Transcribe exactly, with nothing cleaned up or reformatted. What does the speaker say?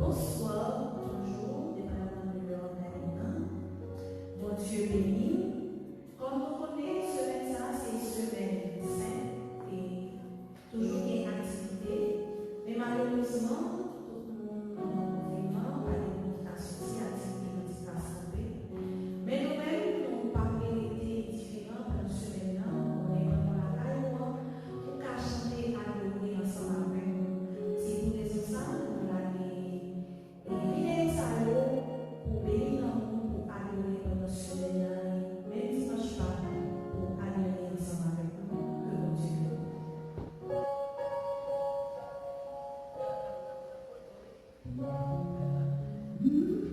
Bonswa, bonjou, depandaman de lè w ap gade m nan. Bondye beni w. Kòm nou konnen, semèn sa a se semèn sent e toujou gen aktivite, men malerezman, tout moun nan konfinman, pa gen moun ki ka soti, aktivite yo di ka kanpe. Men nou menm, nou pa vle rete endiferan pandan semèn nan, nou konnen pandan w lakay ou an, ou ka chante, adore ansanm avèk nou. Se pou rezon sa a, nou lage e videyo sa yo pou beni nanm nou, pou adore pandan semèn nan, e menm dimanch Pak, pou adore ansanm avèk nou. Ke Bondye beni nou.